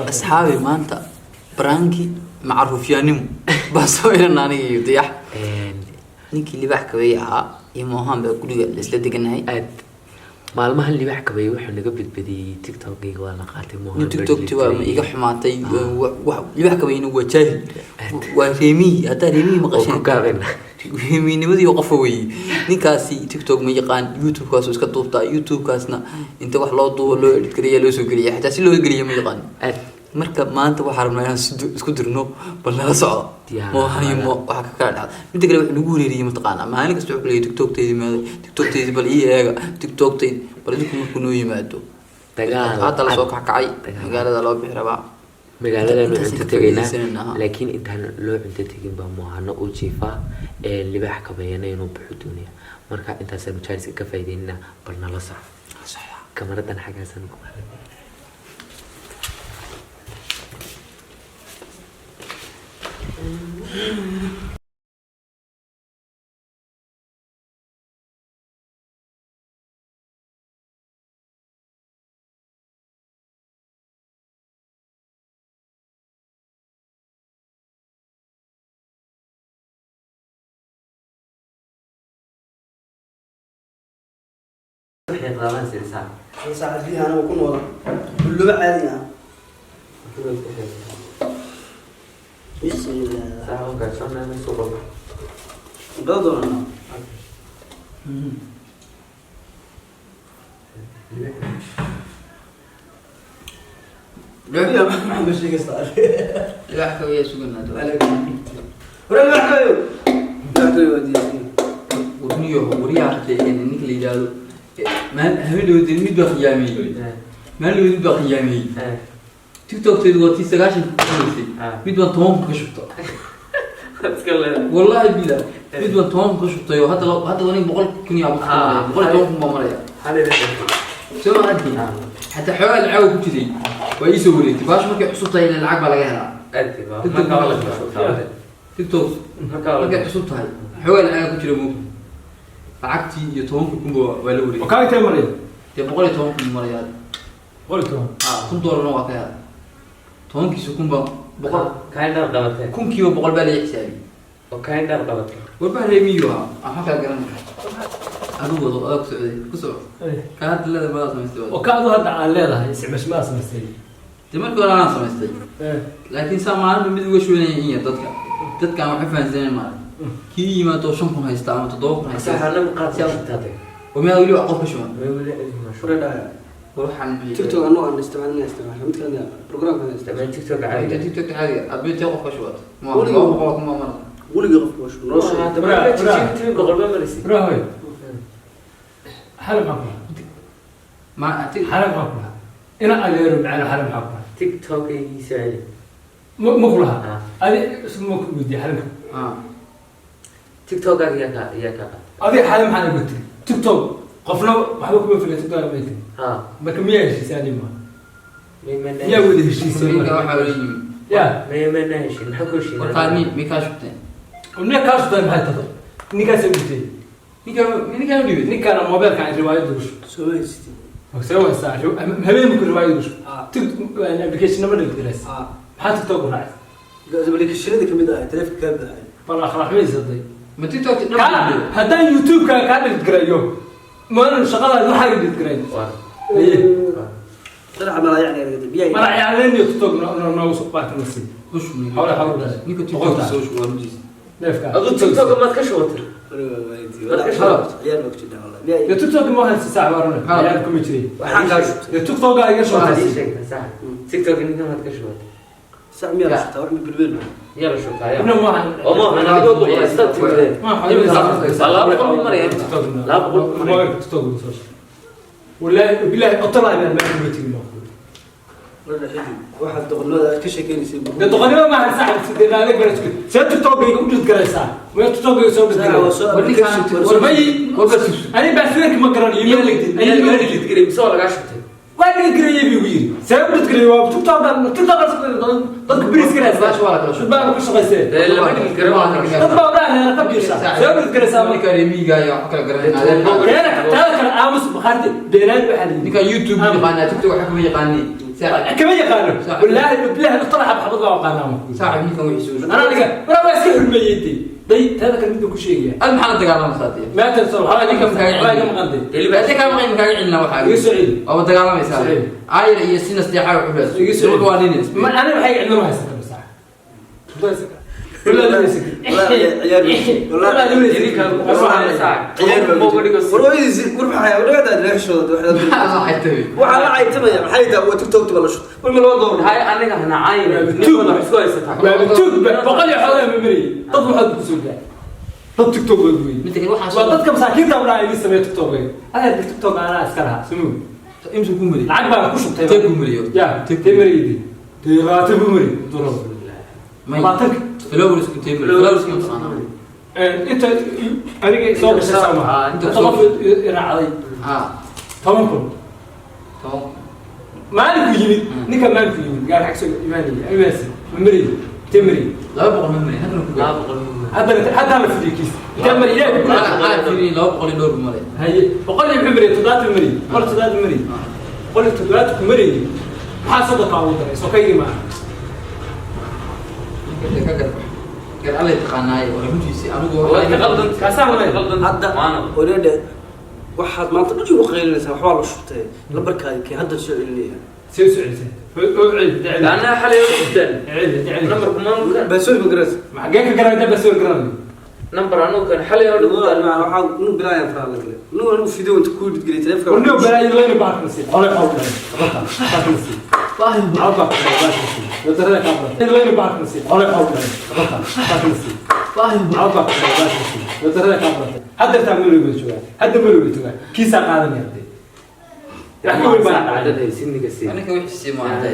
Asxaabi, maanta prank-i macruufyaanimo baa soo ilan aniga iyo Dayax, ninkii Libaax Kabeeye ahaa iyo Moohaan baa guriga laisla deganahay. Aad maalmahan Libaax Kabeeye wuxuu naga badbadiyey TikTokgayga waa la qaatay. Nin TikTokti waa iga xumaatay. Libaax Kabeeyena waa jaahil, waa reemiyi. Haddaa reemiyi oo ku maqasheen gaabina. Reemiyinimadii qofa weeye ninkaasi. TikTok ma yaqaan, YouTube-kaasu iska duubtaa. YouTube-kaasna inta wax loo duubo, loo edit gareeya, loo soo geliya, xitaa si loo geliya ma yaqaan. Aad. Marka maanta waxaa rabnaa inaan isku dirno. Bal nala socdo. Diyaar. Moohayo mo waxaa ka kala dhacda. Midda kale, wuxuu nagu wareeriyey mataqaanaa, maalin kasta wuxuu leeyahay TikToktaydi maaday, TikToktaydi bal ii eega, TikToktaydi bal idinku. Markuu noo yimaado dagaal hadda lasoo kackacay. Dagaal. Magaalada loo bixi rabaa. Magaaladaanu Intaasaan cunto ka tegaynaa. faa'iidaysanayna, ha. Laakiin intaan loo cunto tegin baa Moohano uu jiifaa ee Libaax Kabeeyana inuu baxo doonaya. Marka intaasaanu jaaniska ka faa'iidaynaa. Bal nala soco, kamaradan xaggaasaan ku haray. Waxay qabaan sirsaa. Saacad biyaha anagu ku noola hulluba caadi ah. Bismillah. Bada doonaa. Biyaha maxaa ma sheegaysaa? Libaax Kabeeya suganaa. Hore Libaax Kabeeyo, Libaax Kabeeyo waa diyaarsan. Warniyo waryaha ninka la yidhaahdo habeen dhaweed mid baa khiyaameeyey, maalin dhaweed mid baa khiyaameeyey. TikTokteedu waa tii 90 ku horeysay. Mid baan 10,000 ka shubta, wallahi bila, mid baan 10,000 ka shubtay oo hadda hadda aniga 100,000 iyo 110,000 baa maraya. Soo ma arkin xataa xoogaa lacag ku jiray waa ii soo wareegtay. Baashu markay cusub tahay ilaa lacag baa laga helaa. TikTok markay cusub tahay xoogaa lacag ku jira moogta. Lacagtii iyo 10,000-ba waa la wareegay. Kaa intee maraya? Dee 110,000 maraya. 110. Ah, $1,000-na waa ka helay. 10-kiisa kun baa boqol. Kaindhaar qabatee. Kunkiiba 100 baa laga xisaabiyey. Oo kaindhaar qabatee. Warbaha reemiyu ahaa, waxaa kala garanaya. Adigu wado, adaa ku socday, ku soco. Kaa hadda leeda badaa samaystay. Oo ka adu hadda aan leedahay isticmaashmadaa samaystay. Dee markii hore anaa samaystay, laakiin saa maalinba mid uga shubanaya in yar. Dadkaan waxay fahansaneen maarag kii yimaado 5,000 haysta ama 7,000 haysta. Oo miyaad weli wax qof ka shuban? Hore dhahaya. War waxaan TikTok anuu aan isticmaalina, isticmaasha mid kale, programka isticmaal. TikTok. Inta TikTok caadiga aad intee qof ka shubat? Ma Weligaa. 200,000 baa marata. Weligii qofka waa nolosha. Brahoy, xale maxaa ku lahaa? Ma Xale maxaa ku lahaa ina adeero macana? Xale maxaa ku lahaa? TikTok-aygiisa celi. Ma ku lahaa adi ma ku weydiiye xale maxaa? Ah. TikTok-aaga yaa kaa qaatay? Adiga xale maxaa igu tiri? TikTok qofna waxba kuma filay, TikTok ma tiri. Ha. Marka miyaa heshiisay ani ma miyaa wada heshiisay? Ninka Marka waxaa wala yimi. Ya. Mayamana heshin, maxaa ku heshiin? Warkaa mi mi kaa shubteen? Nin kaa shubtay maxay tahay ninkaasay gutay? Ninka ninkaan u dhiibay. Ninkaana mobeelkan riwaayad ugu shubtay. Soo haysatid. See waysaa habeenku riwaayad ugu shubtay. Ah. Application nama dhigtirays. Ah. Maxaa TikTok u raacay? Applicationada kamid ah taleefanka kaa baxay. Bal akhlaaq xumaysaday. Ma TikTok dhan? Kaa haddaan YouTube-ka kaa dhigtirayo maanan shaqadaadi waxaa dhigtirayn. Haye. Daraca malaayacni aragtay biyaha. Malacyaaleyniyo TikTok noogu soo baarka nasiib. Xawla xawla dhalay. Ninka TikTok soo shubaa runtiisa. Neefka. Adu TikTok maad ka shubatay? Ciyaar baa ku jirtaa wallahi. Dee Biyaha. TikTok ma haysa saax waarane ciyaar kuma jiray. Waxaan kaa shubtay. Dee TikTok-a iga Waxaad shubtay. ii sheegtaa sax, TikTok ninka maad ka shubatay? Sac miyaa la shubtaa wax ma bilbil. Yaa la shubtaa yaa? Ina maaha. Oo ma ahan adigoo boqol istaad timideen. 200 maraya. 200 maraya. والله بالله اطلع من المكان بتيجي ما Wala xidid. Waxaad doqonnimada aad ka sheekeynaysay. ده تقريبا ما صاحب سيدنا عليك بلا سكت سيد تيك وجود كراسا ما تيك توك سو Sac waa soo والله انا بس ما قراني. Miyaa la delete garay mise waa lagaa shubtay? وين Dhigi gareeyay buu yiri. See u dhigi gareeyay? Waa TikTok TikTok dadku bariis garaysa. Baash waa la kala Dad baa ku shaqaysay. Dee lama dhigi karo, waa la kala Dad baa walahi reer ka biisha. See u dhigi garaysaa marka? Ninka reemiga iyo wax kala garanaya. Teeda teeda kale aamus bakhaarti beenaad waxaa la yidhi. Ninka YouTube yaqaana, TikTok waxa kuma yaqaani. Saaxib. Kama yaqaano. Wallaahi billahi tala xabad baa aqaanaa. Saaxib, ninkan wixiisa Anaa aniga waraa waa iska xurmeeyey day. Teeda kale mid baan ku sheegaya. Ad maxaa la dagaalamaysaa dee? Maanta soo Waxaa ninka makaaga waxaa iga celin. maqan dee. Hadii kaa maqan makaaga celina waxaa. Iga soo celi. Waaba dagaalamaysaa. Soo celi. Ayr iyo si nasteexa wax u raadso. Iga soo celi. Waa nin. Ma ana waxay cidna ma haysata masax. Wallahi ciyaar Wallahi Idinka waxaa la caytamaya maxay tahay? Waa TikTok ba la shubtay, war ma laba door. Hay aniga hana caayina, ninkooda wax isku haysataa. Waa tuug boqol iyo xoolaha ma marayay. Dad waxaad ku soo gaar dad TikTok waa weeyey. Midda kale waxaa Waa dadka masaakiinta u idin sameeyo TikTok. Adeer, TikTok anaa iska lahaa sumuu. Imsu ku mariyay. Lacag baan ku shubtay. Tee ku mariyay? Ya tee mariyay tee 20 buu mariyay dollar. May. 20. Followers ku tee mariyay. Followers ku taqaanaa. Inta aniga soo gashay sama Inta inta qof raacday? 10,000. 10. Maalinku yimid ninka, maalinku yimid gaar xag soo imaanaya imaansi ma mariyay tee mariyay? 200 ma mariyay. Halkan ku gaar. 200. Haddana haddana la fidiyay kiis intee mariyay Ilaahay ku Ana fiirin 200 iyo dhowr buu mariyay. Haye, 100 iyo muxuu mariyay? 70 mariyay, 170 mariyay, 170 ku mariyay. Maxaa 30 ugu daray? Soo kaygii maaha. Ninka dee ka garbax. Gar alle taqaanaaye oo runtiisi anigu Waa ka qaldan. Kaasaa malay. Hadda oreedhe, waxaad maanta dhan igu qaylinaysaa waxbaa la shubtay. Lambarkaadi kee hadda soo celinaya? See u soo celisay? Oo celi celi. Anaa xalay u dhigteen. Celi celi. Nambarku maamulka. Baasooy ma garaysa? Maxagee ka garanay? Basoo garanay. Nambar anuu kan xalay oo dhigteen. Waxaa nu bilaayaan faraa la galay nu anigu video inta ku dhidgelay taleefonka. Warniyo balaayo leyna baarka si xolay xol qabta baarka si cawda baarka si wadarada ka badan leyna baarka si xolay xol qabta baarka si cawda baarka si wadarada ka badan. Hadda taa muluga jooga, hadda muluga jooga, kiisa qaadanaya hadda wax ka weyn baa dhacay. Dad haysin si. Ninka wixiisi ma hadda.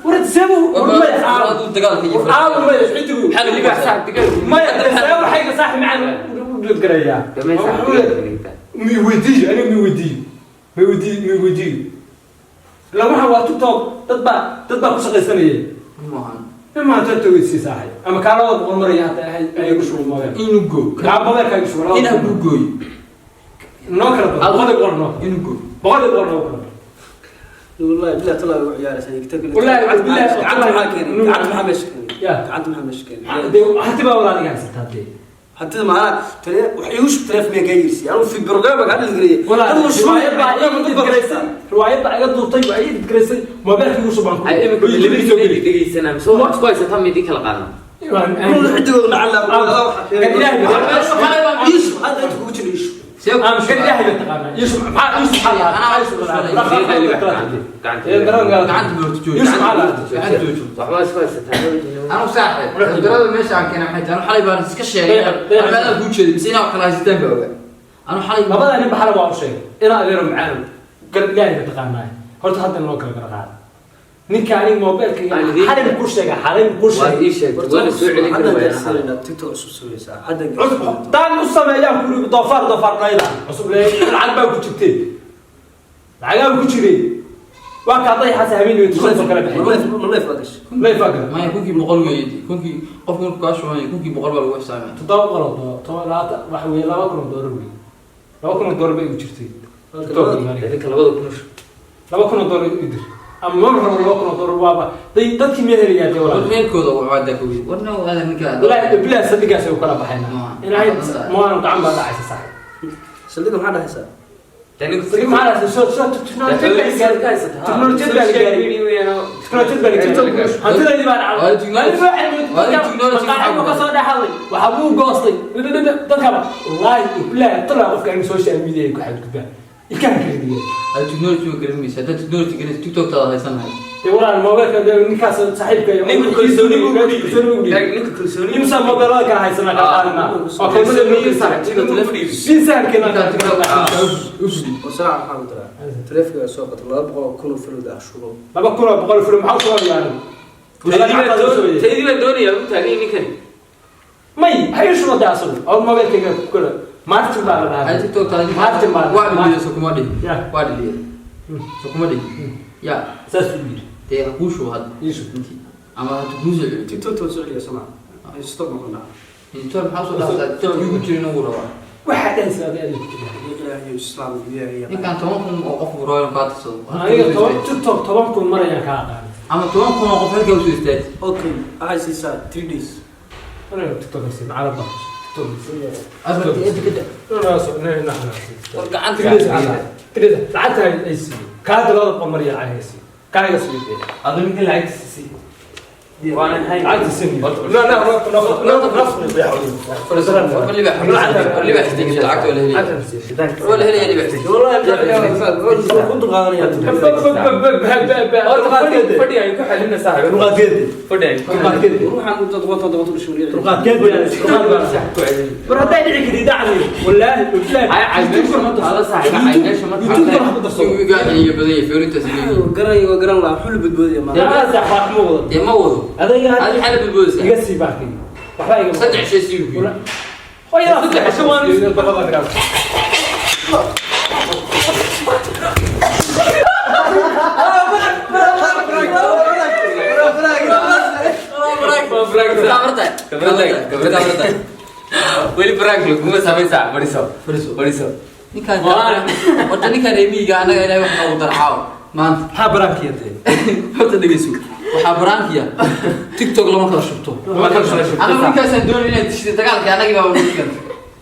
Warad sebu warmaya. Aduu dagaalka iyo aaw maya xidigu. Maxaa lagu Libaax saaxib digaag. Maya sebu waxay saaxib macaan u dhadgarayaa. Damay saaxib digaag. Mi weydiiyo aniga, mi weydiiyo, mi weydiiyo, mi weydiiyo. La waxa waa TikTok, dad baa ku shaqaysanayay. Maahan. Ima inta weydii saaxib ama kaa 200 maraya hadda ahay ay igu shubo mobile. Inuu go. Kaa mobile ka igu shubo. Inaa ku gooyo. Noo kala badan 100 noo. Inuu go. 100 noo kala badan. Wallahi billahi talaa ugu ciyaaraysaa kitaabka. Wallahi billahi gacanta maxaa keenay? Gacanta maxaa meesha keenay? Ya. Gacanta maxaa meesha keenay? Dee hanti baa walaaliga haysataa dee. Hantida maanaa tale wax igu shub taleefon miyaa kaa yirsi anigu fi program kaa dhidgeliyay. Walaa riwaayad baa iga dhidgaraysay, riwaayad baa iga duubtay, waa ii dhidgaraysay mobilka igu shuban. Hay imika labadiisa dhegeysanaa mise wax isku haysataa midi kala qaadan. Xidigooda macallaa. Ilaahay. Iishu hadda inta kugu jira iishu. See ku kan Ilaahay baa taqaanaa Yusuf maxaa Yusuf maxaa Yusuf Gacanta boorto jooji. Yusuf maxaa Gacanta jooji. Waxba isku haysataa. Anu saaxib darada meesha aan keenay waxay tahay anu xalay baan iska sheegay. Anu meelaha kuu jeeday mise inaa wax kala haysataan baa ogaa anu xalay. Labada nin baxala waa u sheegay inaa adeero macaan gar Ilaahay baa taqaanaa. Horta hadda loo kala gara qaado ninka aniga mobilka xalay ku sheegay, xalay ku Waa sheegay. ii sheeg, waana soo celin Hadda kari waayaan. gaarsanayna TikTok cusub samaysaa hadda. Cusub daan u sameeyaan kuri doofaar doofaar dhayda cusub leeyahay. Lacag baa ku jirtay, lacagaa ku jiray. Waa kaa dayaxaas habeen weyn soo kala baxay. Maleef baa gashay. Leef baa galay. Maya, 1000 weeye. 1000-kii qofku markuu kaa shubanayo 1000 baa lagu xisaabaya. 700 oo doolar, toban labaatan waxa weeye $2,000 weeye. $2,000 bay igu jirtay. Idinka 2000. $2,000 igu dir ama ma rabo $2,000 waaba day dadkii miyaa helayaa dee War walaal. reerkooda waa daa ka weyn warna aada ninka. Wallaahi bilaah saldhigaas ay u kala baxayna. Ma. Ilaahay maanu gacan baa dhacaysa saaxiib. Saldhigga maxaa dhahaysaa? Saldhig maxaa dhacaysa? Soo teknolojiyad baa gaaray, teknolojiyad baa gaaray, teknolojiyad baa gaaray, hantidaydii baa dhacday. Waa technology. Waa technology. Maqaaxibu ka soo dhexalay waxa buu goostay dadkaba. Wallaahi bilaah talaa qofka in social media ay ku xadgudbaan ilkaha kala. Aad technology ma garanaysa? Haddaad technology garanaysa TikTok taada haysan lahayd. Dee walaal mobilka dee ninkaas saaxiibka iyo Ninka kalsooni buu ku dhiibay. Kalsooni buu dhiibay. Ninka kalsooni. Imsa mobilada kala haysana kala qaadana oo kalsooni si sahalkeena Ninkaa kala TikTok qaadana. u fudhi. Wasalaam maxaa ku daraa taleefonka soo qato 200,000 oo falowda ah shubo. 2,100 filo maxaa u soo yaalan? Taydii baan doonayaa u taagan ninkani. May hay shubo dee asagu oo mobilkayga ku kala Martin baa la Ay dhahaa. TikTok taada Martin baa waa dhiliya, soo kuma dhihin. Ya. Waa dhiliya. Soo kuma dhihin ya? Saas uu yiri. Dee ha kuu shubo hadda. Ii shub. Intii ama hada kuu soo celiyo. TikTok waa soo celiya soo ma stop noqon dhaca. Intoor maxaa usoo dhaaftaa? TikTok igu jirin ugu rabaa. Waxaa dhahaysa adiga adiga ku jira. Ilaahay islaam ilaahay. Ninkan 10,000 oo qof uu rabaa inuu kaa tirsado. Aniga toban TikTok 10,000 marayaan kaa aqaan. Ama 10,000 oo qof halkaa usoo istaagi. Okay, waxay siisaa 3 days. Aniga TikTok si macalad baa TikTok. Afartii edikada. War gacanta lacagta ay siiyo kaa dalada qomariya lacag ay siiyo kaa iga siiyo. Adu ninka lacagtiisa sii. Waanan hayn. Lacagta siin. La la la War libax, war libax istaaji, lacagta waa la helaya, waa la helaya libax istaaji. Wallahi ku dulqaadanaya. Fadhi ay ku xalina saaxiib. Fadhi ay ku Ruuxan u dad wata dad u shuuriya. War hadday dhici kari dacdi wallaahi billahi. Ay ay meesha ma taalo saaxiib. Ay meesha ma taalo. YouTube wax ku darso. Igu iyo badan yahay foorintaas leeyihiin. Garan waa garan laa xul badboodiya ma. Yaa sax ma wado. Dee ma wado. Adayga adi maxaa la badboodaysaa? Iga sii baarkay waxba iga 3 shay sii ugu. Hooyada 3 waan. Weli prank laguma samayn saaxiib. Fadhiso. Fadhiso. Fadhiso. Ninkaan horta, ninkaan reemiyiga annaga Ilaahay wax noogu darxaaw maanta. Maxaa barankiyadee? Horta dhegeyso, waxaa baraankiya TikTok lama kala shubto. Lama kala shubto. Anagu ninkaasaan doonay inaad tishida dagaalka annagii baa nagu keentay.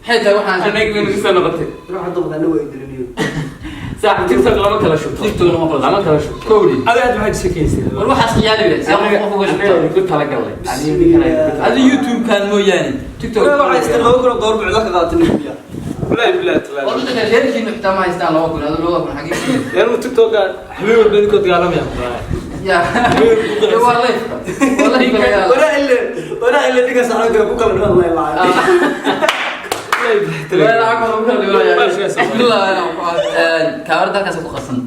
Maxay tahay waxaan? Anaga way nagu soo noqotay. Ruuxa daqdana waa idiliniyo. Saaxiib, TikTok lama kala shubto. TikTok lama kala shubto. Lama kala shubto. Kowdhi. Adiga aad maxaad sheekaysaa? War waxaas khiyaali wey, see qof qof uga shubto? Anaga ku talagalnay. Aniga ninkan ay ku Adi YouTube-kan mooyaane TikTok. Waxa istan 2,000 door bucda ka qaatay nibiya. Wallaahi billahi taala. War dadka reerkiinu xitaa ma haystaan 2,000. Adu 2,000 xagee ku yihiin? Yaanu TikTok habeen walba idinkoo dagaalamaya. Ya waa life, waa life. Wala illa wala illa ninka saxanka ku kala dhawaan laa. Kaamarada halkaas ku qarsan,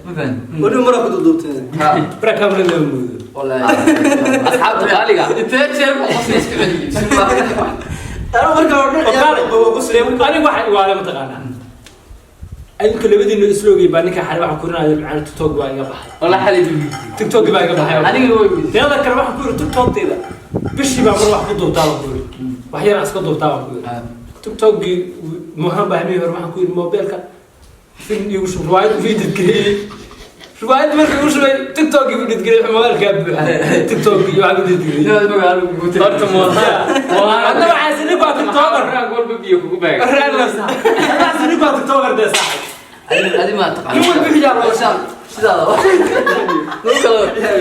ma fahan? Wali mara ku duubtay. Bara kaamira lama moodo. Asxaabta qaaliga. Intee jeer buu qofka iska celiyey? Ana marka hore waa ku silay. Aniga waxa iwaale mataqaanaa adinka labadiina isloogay baa ninka xari waxaan kurinaya macana TikTok baa iga baxay. Wala xalay dugi. TikTok baa iga baxay. Anigana way weydiisay. Teeda kale waxaan ku yiri TikToktayda bishii baa mar wax ku duubtaa baan ku yiri, wax yar aan iska duubtaa baan ku yiri. TikTokgii muxuu baa habeen hore waxaan ku yiri mobilka film iigu shub, riwaayad u edit gareeyey. Riwaayad markii igu shubay TikTokgii u edit gareeyey, mobilkaa buuxa TikTokgii waxaan ku edit gareeyey. Inaad magaalo ku guutay. Horta Mohan. Mohan. Hadda waxaa isini baa TikToker. Prank walba biyo kugu baaga. Hadda isini baa TikToker dee saaxib. Adi ma taqaan. Nin walba xijaab loo Sidaada. Nuu kala.